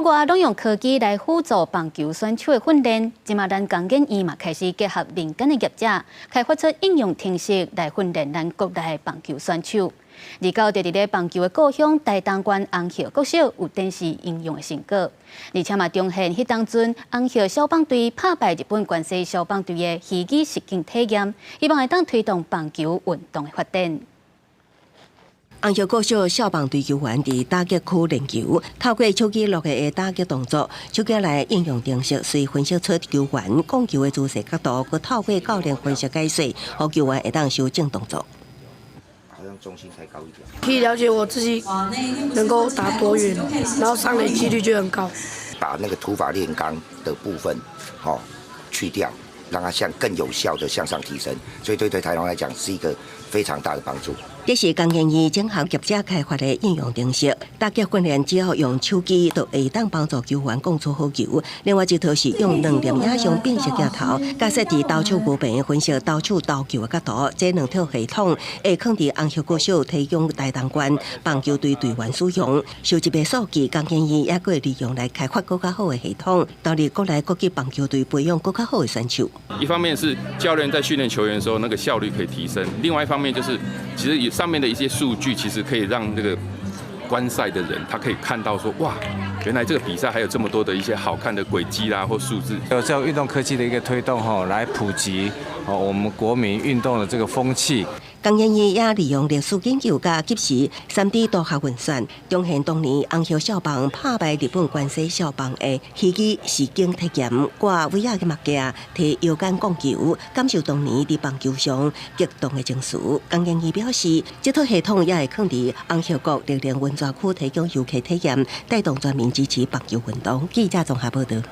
國外攏用科技來輔助棒球選手的訓練，這馬咱工研院嘛開始結合民間的業者，開發出應用程式來訓練咱國內的棒球選手。而到佇咧棒球的故鄉台東縣紅葉國小有展示應用的成果，而且嘛重現彼當陣紅葉少棒隊拍敗日本關西少棒隊的虛擬實境體驗，希望會當推動棒球運動的發展。紅葉國小少棒隊球員佇打擊區練球，透過手機錄的打擊動作，手機內應用程式隨分析出球員摃球的姿勢角度，閣透過教練分析解說，予球員會當修正動作。重心抬高一點，可以了解我自己能夠打多遠，然後上壘幾率就很高。把那個土法煉鋼的部分，吼去掉，讓它向更有效的向上提升，所以對台東來講是一個非常大的幫助。這是工研院整合業者開發的應用程式，打擊訓練只要用手機就會當幫助球員摃出好球。另外一套是用兩粒影像辨識鏡頭，架設佇投手牛棚分析投手投球的角度。這兩套系統會囥佇紅葉國小提供台東縣棒球隊隊員使用。收集的數據，工研院也會利用來開發閣較好的系統，投入國內國際棒球隊培養閣較好的選手。一方面是教練在訓練球員的時候，那個效率可以提升；另外一方面就是，其實上面的一些數據，其實可以讓這個觀賽的人，他可以看到說，哇，原來這個比賽還有這麼多的一些好看的軌跡啦或數字。有這種運動科技的一個推動，吼，來普及哦我們國民運動的這個風氣。工研院也利用歷史研究佮即時3D 圖學運算，重現當年紅葉少棒拍敗日本關西少棒的虛擬實境體驗，掛 VR 的目鏡，提搖桿摃球，感受當年佇棒球場激動的情緒。工研院表示，這套系統也會囥佇紅葉國力量溫泉區提供遊客體驗，帶動全民支持棒球運動。記者綜合報道。